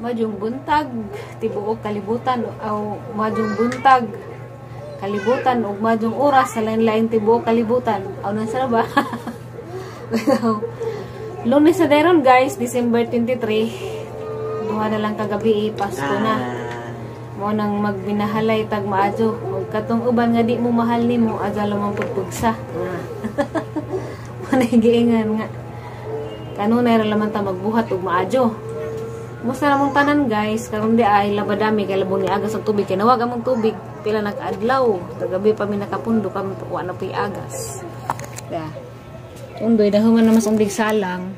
Madyong buntag tibuok kalibutan aw madyong buntag kalibutan ug madyong oras sa lain-lain tibuok kalibutan. Aw nasa na ba? Lunes sa deron guys, December 23. Duha na lang kagabi, Pasko na. Mo nang magbinahalay tag maadyo. Ug katong uban nga di mo mahal nimo, adya lamang pagpugsa. Manay giingan nga. Kanunay ra lamang ta magbuhat ug maadyo. Musta namong tanan guys, karon di ay labadami kay labong ni agas og tubig kay nawag among tubig pila nag-adlaw, kagabi pa mi nakapundo kami wa na puy agas. Ya. Undoy dahuman na mas undig salang.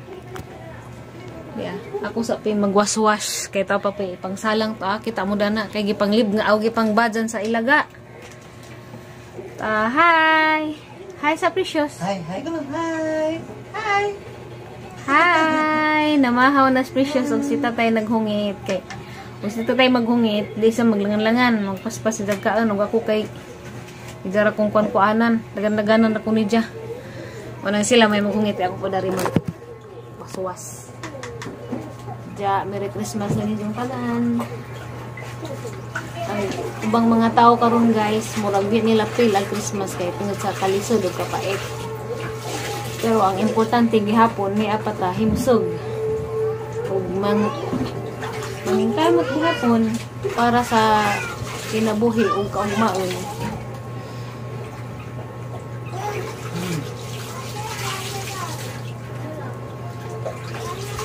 Ya, ako sa pay magwaswas kay ta pa pay pangsalang ta kita mo dana kay gipanglib nga aw gipangbadyan sa ilaga. Ta hi. Hi sa Precious. Hi, hi ko hi. Hi. Hi! Namahaw na si Precious og si tatay naghungit kay ug si tatay maghungit di sa maglangan-langan magpaspas sa dagkaan ug ako kay idara kong kuan-kuanan dagan-daganan ako ni dya. Unang sila may maghungit ako pa dari mag waswas. Dya, Merry Christmas na ninyong tanan. Ang ubang mga tao karon guys, murag di nila feel ang Christmas kay tungod sa kalisod ug kapait. Pero ang importante gihapon ni apata himsog ug mangingkamot gihapon para sa kinabuhi ug kaugmaon.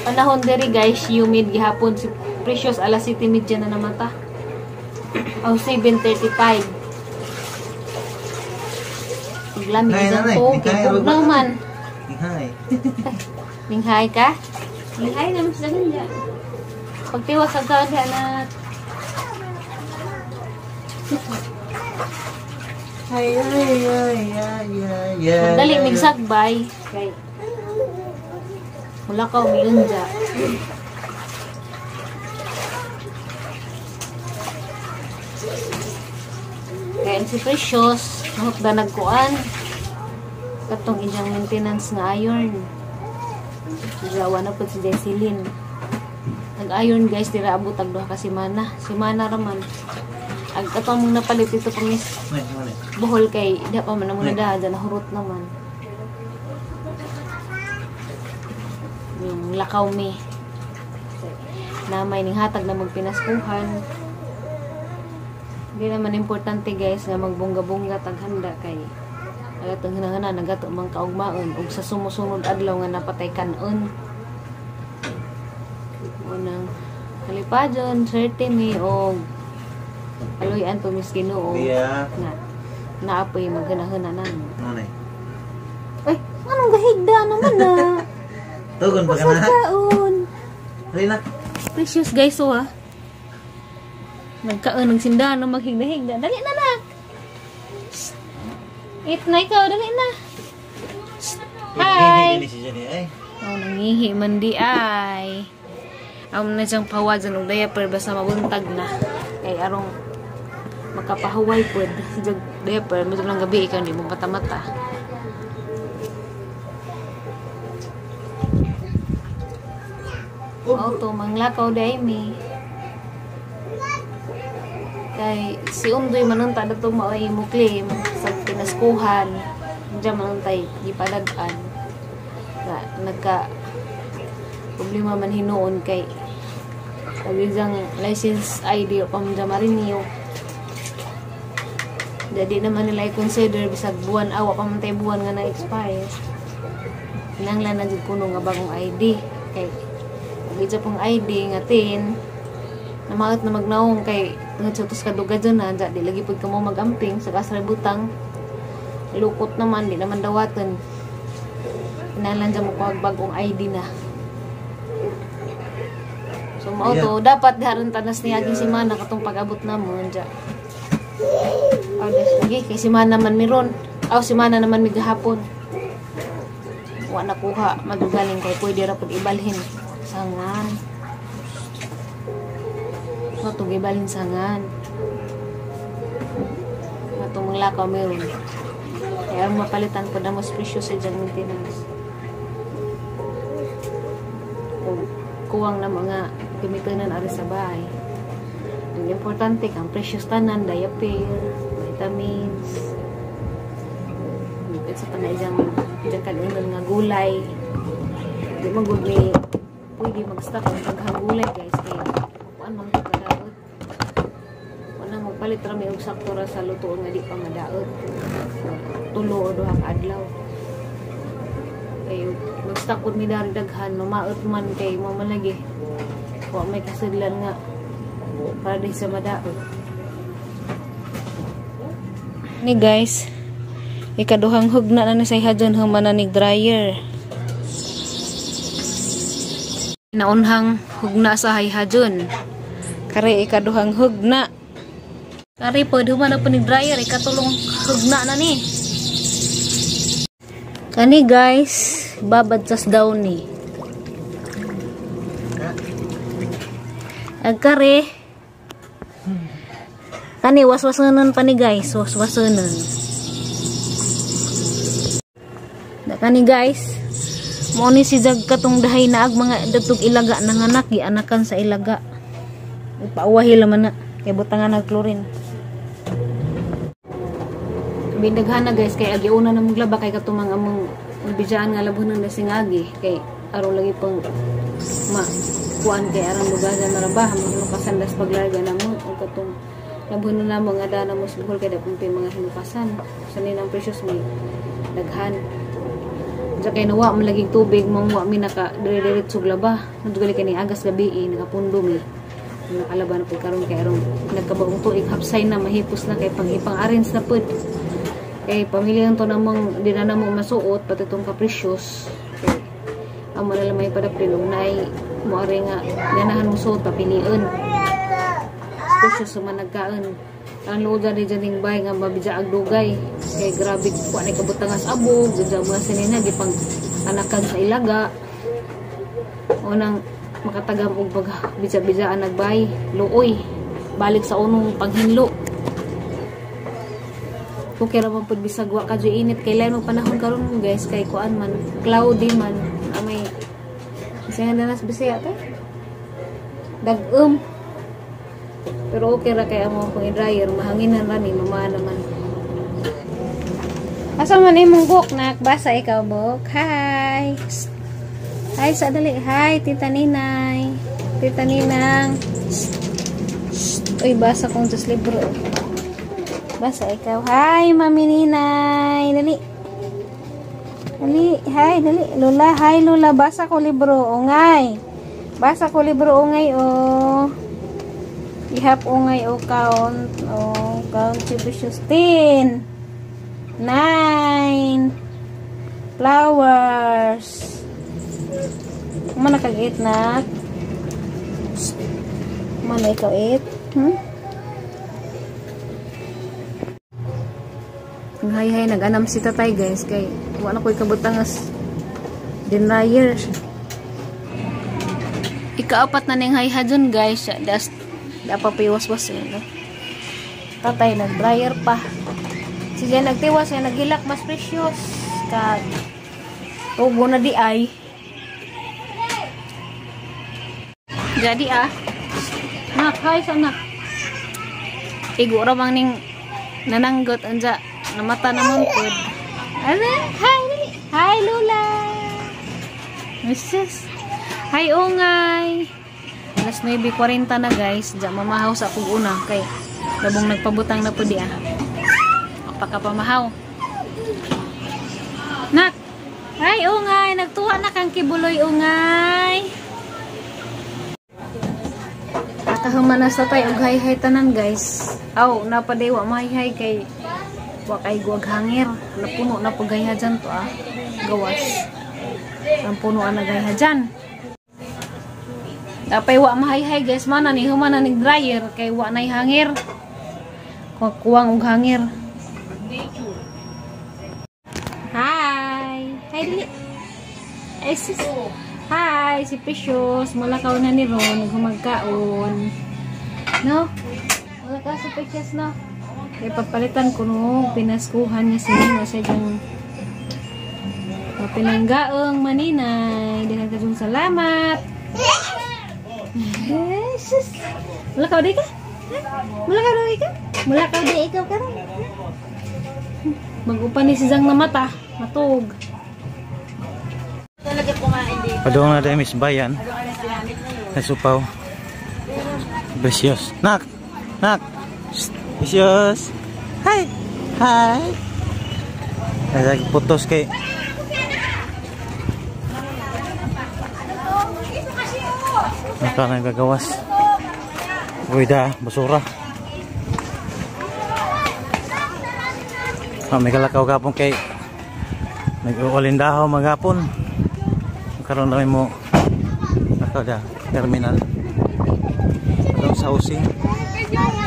Panahon diri guys, humid gihapon si Precious alas 7:30 na namata. Aw 7:35. Glami isang po, kay naman. Hi. Minghay ka? Minghay naman sa ganda. Pagtiwas ang kaon anak. Ay ay ay ay ay. Dali migsagbay kay mula ka umiunja. Kaya si Precious nahutda nagkuan katong iyang maintenance nga iron. Jawa na po si Jesseline. Nag-iron guys, dira abot tag duha ka semana. Semana ra man. Ag katong mong napalit ito pa miss. Bohol kay di pa man mo na da nahurot naman. Yung lakaw mi. Na may ning hatag na magpinaskuhan. Hindi naman importante guys nga magbongga-bongga tag handa kay agatong hinangana nagato mang kaugmaon ug sa sumusunod adlaw nga napatay kanon. Unang kalipadyon, swerte mi og aluy-an po mis Ginoo. Yeah. Nga naapoy maghanahananan. Nanay. Ay, anong gahigda naman na? Tugon pa ka na. Kaon. Rina. Precious guys oh ha. Nagkaon ng sindahan no maghigda-higda. Dali na nak. Eat na ikaw, dali na. Hi! Oh, nangihi man di ay. Amo na siyang pawadyan og diaper basta mabuntag na. Kay arong makapahuway pod. Diaper, medyo lang gabi ikaw hindi mo mata-mata. Auto, manglakaw day mi. Kay si Undoy manunta dato maoy mo claim sa pinaskuhan. Diyan manuntay gipadag-an. Na nagka problema man hinuon kay pag license ID o pamdya marinyo. Jadi naman nila i-consider bisag buwan awa pa man tay buwan nga na-expire. Kinahanglan na jud kuno nga bagong ID kay pag pong ID nga tin namaot na magnaong kay tungod sa tos kaduga dyan na di lagi pud kamo magamping sa kasra butang lukot naman di naman dawaton. Kinahanglan dyan mo kuhag bagong ID na. So mao to dapat diharon tanas niya aging semana katong pag-abot namo dya. Aw lagi kay semana man miron. Aw semana naman mi gahapon. Wa nakuha madugaling kay pwede ra pud ibalhin sangan. Katong gibalinsangan. Katong manglakaw meron. Kaya mapalitan po na mas presyo sa diyang maintenance. O kuwang na mga gamitin na ari sa bahay. Ang importante kang precious tanan, diaper, vitamins. Sa panay diyang kalunan nga gulay. Di man gud ni pwede mag-stock ang daghang gulay guys kay kuan man gud kadaot. Wala magpalit ra mi og sakto ra sa lutoon nga di pa madaot. Tulo o duha ka adlaw. Kay mag-stock pud mi dari daghan, mamaot man kay mo man lagi. Wa may kasadlan nga para di sa madaot. Ni guys, ikaduhang hugna na ni sa hadjon human na ni dryer. Naunhang hugna sa hayhajon. Kare ikaduhang hugna. Kare pod human na po ni dryer, ikatulong hugna na ni. Kani guys, babad sas daw ni. Agkare. Kani waswasanon pa ni guys, waswasanon. Da kani guys, mo ni si Jag katong dahay na ag mga datog ilaga nanganak, gianakan sa ilaga. Pauwahi laman na kay butangan nag chlorine. Bindaghan na guys kay agiuna na maglaba kay katong mga among bidjaan nga labunan na singagi kay aron lagi pang ma kuan kay aron lugasan maraba mahinukasan das paglarga namo og katong labunan namo nga dana mo suhol kay dapon pay mga hinukasan. Sa ninang precious may daghan. Diya kay nawa man laging tubig mangwa mi naka dire-diretso laba. Nagdugali kay ni agas gabi nakapundo mi. Nakalaba na pud karon kay aron nagkabaong tuig hapsay na mahipos na kay pang ipang-arrange na pud. Kay pamilya to namang di na namo masuot pati tong ka-precious. Kay amo na lang may padaplin og naay moari nga ganahan mo suot papilion. Precious man nagkaon. Ang luoda ni dyan bay nga mabidya ag dugay kay grabe kuan ay kabutangas abog dyan mga sinina gipang anakan sa ilaga unang makatagam og pag bidya-bidyaan nagbay luoy balik sa unong paghinlo. Okay ra man pud bisag wa kadyo init kay lain mo panahon karon guys kay kuan man cloudy man amay bisaya na nas bisaya ta dag-um. Pero okay ra kay amo akong i-dryer, mahanginan ra ni mama naman. Asa man imong buhok nak? Basa ikaw buhok. Hi. Hi sa dali. Hi Tita Ninay. Tita Ninang. Uy, basa kong sa libro. Basa ikaw. Hi Mami Ninay. Dali. Dali. Hi dali. Lola, hi Lola. Basa ko libro. Ungay. Basa ko libro ungay oh. Ihap ungay o count. O count si Precious. 10, 9, flowers. Mana kag-8 na? Mana ikaw 8? Hay-hay, nag-anam si tatay guys. Kay wala ko'y kabutangas dryer. Ikaapat na ning hayhadjon guys. Das dapat piwas-was eh, no? Tatay nag-dryer pa. Si Jen nagtiwas, siya naghilak mas precious. Kag tugo na di ay. Jadi ah. Nak, hi sa nak. Igo ra bang ning nananggot anja namata naman pud. Ano? Hi, hi Lola. Mrs. Hi ungay. Alas 9:40 na guys. Diya mamahaw sa akong una kay labong nagpabutang na po di ah. Pagkapamahaw. Nak. Hi ungay, nagtuwa na kang kibuloy ungay. Nakahuman na sa tay og hay-hay tanan guys. Aw, napaday wa mahay-hay kay wa kay guwag hangir. Napuno na pag hayhajan to ah. Gawas. Ang puno ang nagayhajan. Tapay wa mahayhay guys, mana ni human na ni dryer kay wa nay hangir. Kuwang og hangir. Hi. Hi dili. Ay sis. Hi, si Precious. Mulakaw na ni Ron, nagmagkaon. No? Wala ka sa pictures, no? Kaya papalitan ko no, pinaskuhan niya sa inyo sa iyong pinanggaong maninay. Daghang kayong salamat. Jesus. Wala ka di ka? Wala ka di ka? Wala ka di ikaw ka? Mag-upan ni si Zang na mata. Matug. Padung na tayo Miss Bayan. Nasupaw. Precious. Nak! Nak! Precious! Hi! Hi! Nagputos kay naka nagagawas. Uy da, basura. Ah, may kalakaw gapon kay nag-uulindahaw maghapon. Karon na mo nakaw da terminal. Atong sa housing.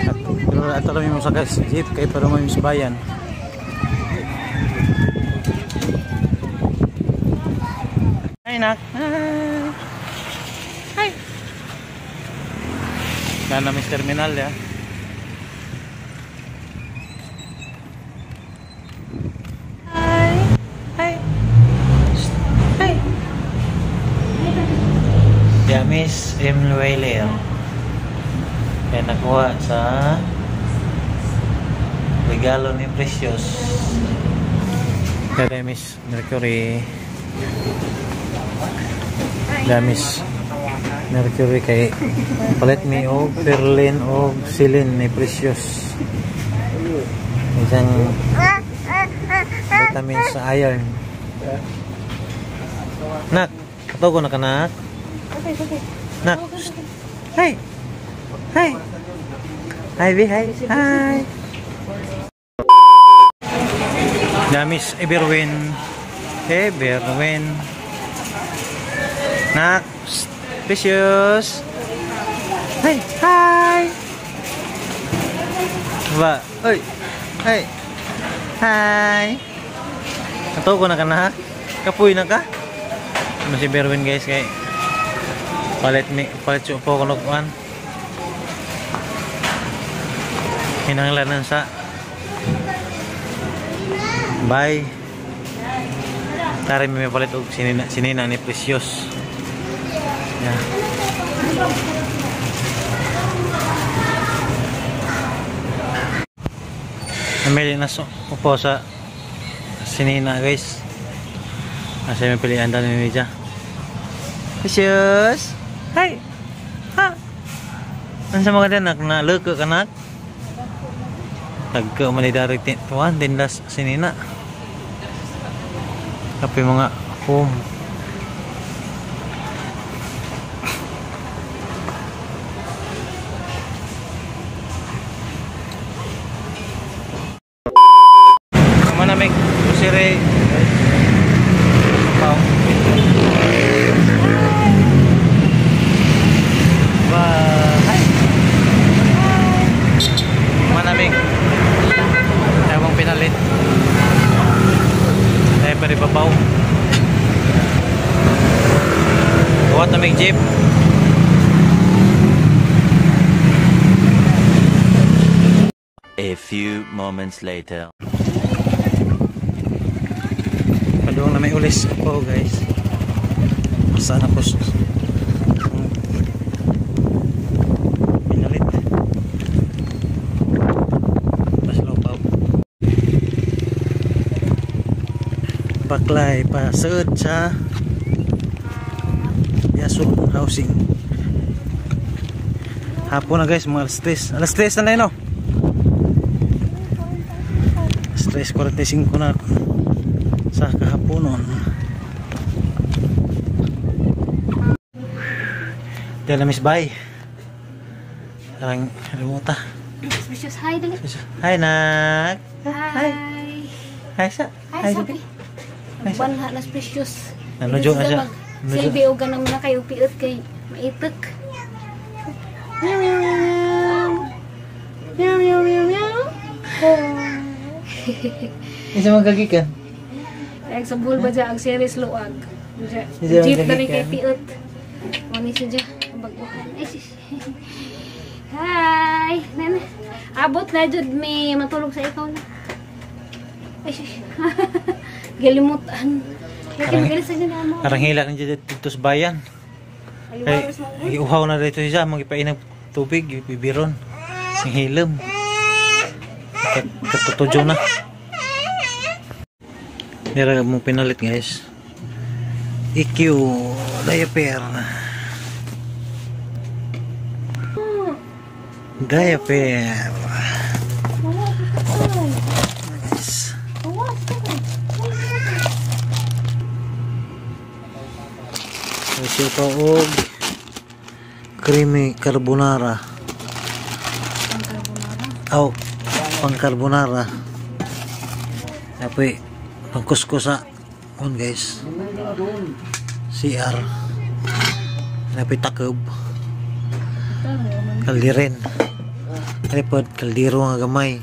At, pero ato lang mo sa jeep kay pero mo sa bayan. Hi nak. Hi. Hi. Na na terminal ya. Hi. Hi. Hi. Ya Miss M. Lueler. Kaya nakuha sa regalo ni Precious. Kaya Miss Mercury. Ya Miss Mercury kay palit mi og Perlin og Celine ni Precious. Isang vitamin sa iron. Nak, katugo na ka nak. Nak. Hi. Hi. Hi, B. Hi. Hi. Damis Eberwin. Eberwin. Nak. Precious. Hi. Hi. Ba. Oy. Hi. Hi. Katugo na ka nak. Kapuy na ka. Ano si Berwin guys kay palit mi palit po ko kuan. Hinanglanan sa bye. Tari may palit og sinina, sinina ni Precious. Yeah. Namili na so, upo sa sinina guys. Kasi may pilihan daw ni Nija. Precious. Hi. Ha. Ano sa mga danak na luko ka nak? Tagka man ni direct tuan tindas sinina. Kape mga home. Manamig kusire. Pau. Bye. Manamig. Tawang pinalit. Ay pari babaw. Buhat na may jeep. A few moments later. Paduang na may ulis po guys. Saan ako pinalit. Paslopaw. Baklay pasud sa Yasun Housing. Hapon na guys, mga alas 3. Alas 3 na na yun, no? Alas 3:45 na sa kahaponon. Diyan na Miss Bay. Parang remote. Precious, hi dali. Hi nak. Hi. Hi sa. Hi, sabi. Banha nas Precious. Ano jo aja. Silbi og ganang na kayo piot kay maitek. Meow meow meow. Meow meow meow meow. Isa magagikan. Ay sa bull ba dya ang series luag. Jeep na rin kay piot. Mani siya dya. Ay, hi! Nana. Abot na jud mi matulog sa ikaw na. Ay, galimutan. Arang hila ni dito sa bayan. Ay, iuhaw na dito siya, magipainag tubig, bibiron. Ang hilom. Katutujo na. Nira mong pinalit guys. EQ diaper. Diaper. Guys. Siya pa og creamy carbonara. Aw, pang carbonara. Apoy pang kuskusa on guys. CR. Apoy takob. Kaldiren. Tripod kaldero nga gamay.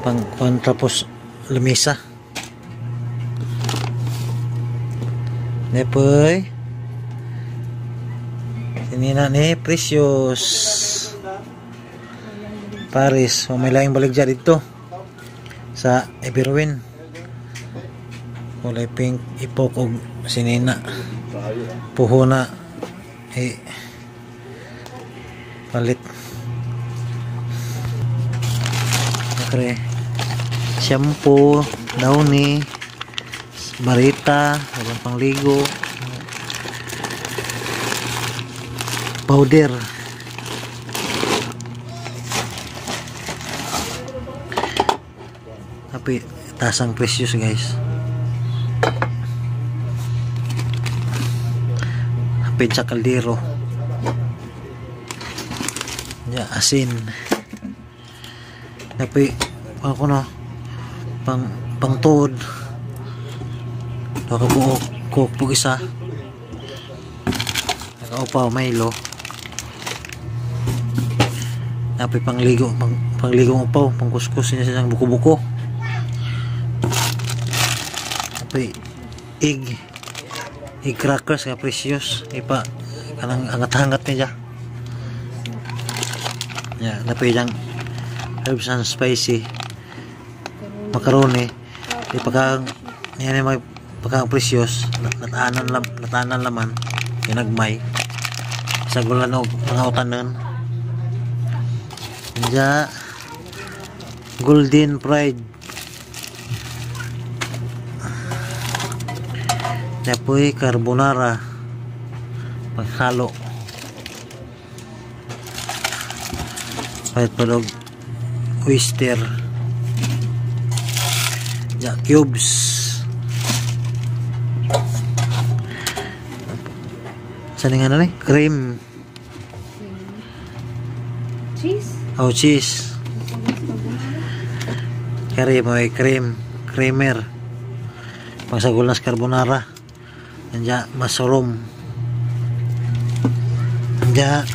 Pang kontrapos lamisa. Nepoy. Sinina ni Precious. Paris, may laing baligya dito sa Eberwin. Kulay pink ipok og sinina. Puhuna eh palit. Kare shampoo, downy, barita, sabon pangligo, powder. Tapi tasang Precious guys. Tapi sa kaldero. Ya, asin. Tapi ako no pang pangtuod. Nakabuok coke pug isa. Nakaupaw Milo. Tapi pangligo pangligong upaw, pangkuskus niya siyang buko-buko. Tapi egg crackers nga Precious ipa kanang angat-angat niya. Ya, tapi yang herbs and spicy macaroni ipakang yan ay pagkang Precious nataanan laman ginagmay sa gulan og mga utanon. Diya Golden Pride. Dapoy carbonara paghalo. Pahit palog oyster. Ya, cubes. Saan nga na ni? Cream. Cheese? Oh, cheese. Kari mo ay cream. Creamer. Pangsagol na sa carbonara. Nandiya, mushroom. Nandiya,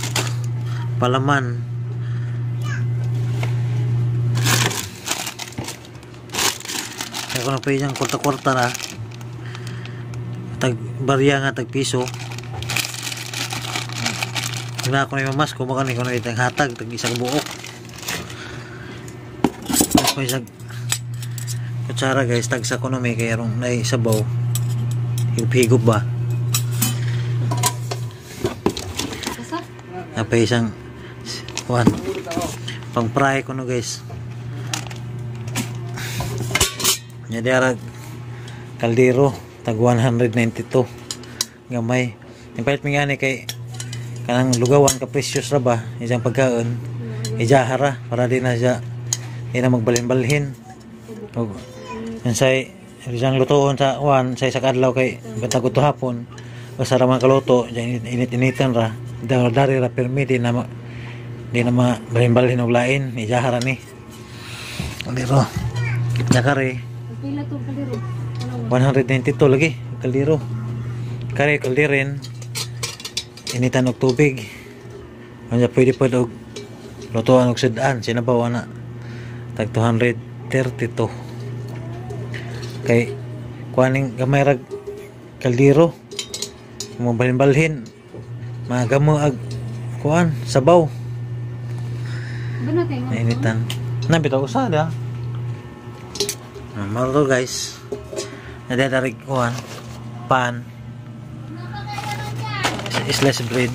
palaman. Kaya ko na pa yung kwarta-kwarta na. Tag barya nga, tag piso. Wala ako na yung mamas ko, baka ko na itang hatag, tag isang buok. Tapos may isang kutsara guys, tag sa kuno may kaya rong naisabaw. Higop-higop ba? Napay isang one pang fry kuno guys. Jadi arag kaldero tag 192 gamay. Yung palit mi gani kay kanang lugawan ka Precious ra ba isang pagkaon ijahara para di na siya di na magbalhin-balhin. Og unsay isang lutoon sa kuan sa isa ka adlaw kay bantag udto hapon basta ra man kaluto init-initan ra dari ra permi di na mabalhin-balhin og lain ijahara ni. Kaldero. Nakare pila to kaldero? 192 lagi kaldero. Kare kaldirin initan og tubig. Anya pwede pa og lutuan og sudan sinabaw ana. Tag 232. Kay kuaning gamay rag kaldero. Mo balhin-balhin. Magamo ag kuan sabaw. Nainitan. Na bitaw usa da. Mao to guys. Nadadarig kuan pan. Slice bread.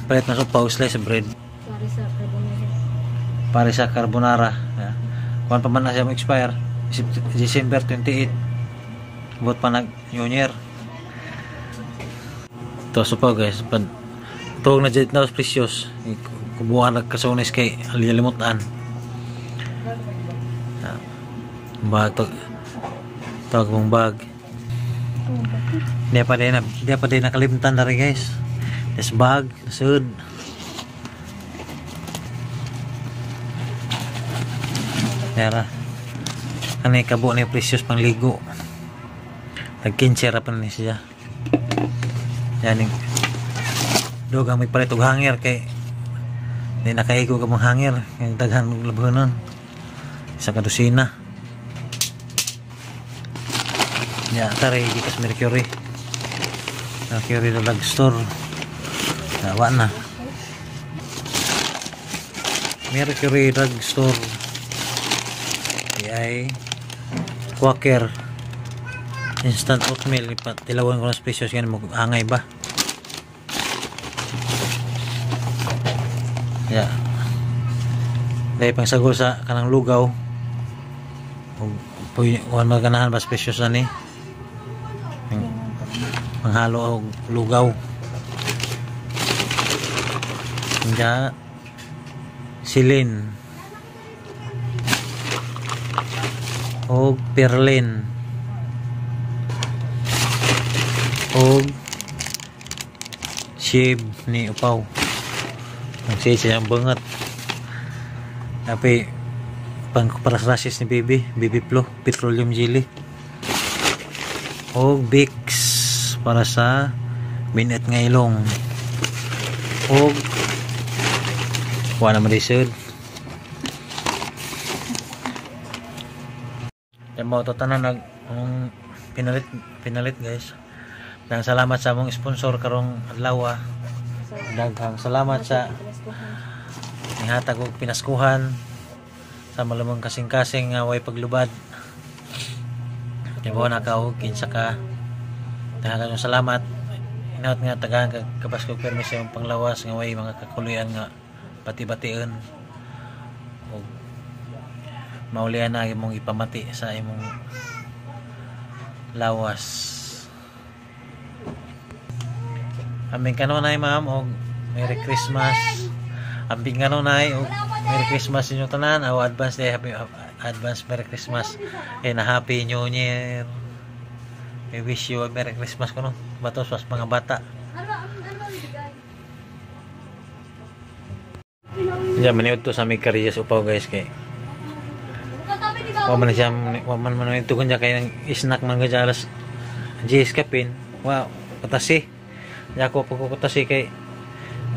Palit na sa pau slice bread. Para sa carbonara. Yeah. Kuan pa man na siya mo-expire. December 28. Buot pa nag New Year. To so pa guys, pag tuog na jud na precious. Kubuhan nagkasunis kay alilimutan. Bag to tawag mong bag. Di pa din nakalimtan na rin guys. This bag, sud. Yara. Kani kabo ni precious pangligo. Nag-15 ra pa ni siya. Yaning dugang may palit og hanger kay di nakaigo ka mong hanger kay daghan og labhonon. Isa ka dosina. Ya, tari gikas Mercury. Mercury Drugstore. Wa na. Mercury Drugstore. Ay Quaker instant oatmeal. Tilawan ko ng precious yan, mag-angay ba? Ya. Dahil pang sagol sa kanang lugaw. Puy, kuan maganahan ba precious na ni? Panghalo og lugaw. Nga silin og perlin og shave ni upaw. Ang siya ang bangat. Tapi pang parasrasis ni baby, baby Flo, petroleum jelly. Og Vicks para sa minute nga ilong. Og kuha naman di sud. Yan mo, to tanan nag pinalit guys. Daghang salamat sa among sponsor karong adlaw. Daghang salamat sa nihatag og pinaskuhan sa malamang kasing-kasing nga way paglubad. Yan mo nakaog kinsa ka. Daghang salamat. Hinaot nga tagahan kag kabaskog permi sa imong panglawas nga way mga kakuluyan nga bati-bation og maulian na imong ipamati sa imong lawas. Ambing kanunay ma'am og Merry Christmas. Ambing kanunay og Merry Christmas inyo tanan. O advance day, happy advance Merry Christmas and a Happy New Year. I wish you a Merry Christmas kuno. Batos pas mga bata. Diyan maniud to sa may kariyas upaw guys kay. Wa man siya, wa man man ito kunya kay nang snack man gud alas 10 kapin. Wa patasi. Ya ako pagkukutasi kay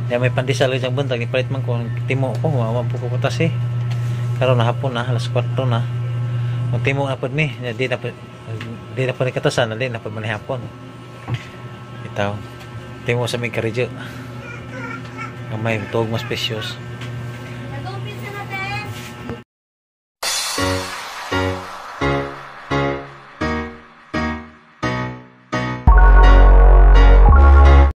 ya may pandesal jang buntag ipalit man ko timo ko wa man pagkukutasi. Karon na hapon na alas 4 na. Magtimo na pud ni, di na pud ni katasan, di na pud man hapon. Itaw. Timo sa may karidyo. Nga may tuog mas precious.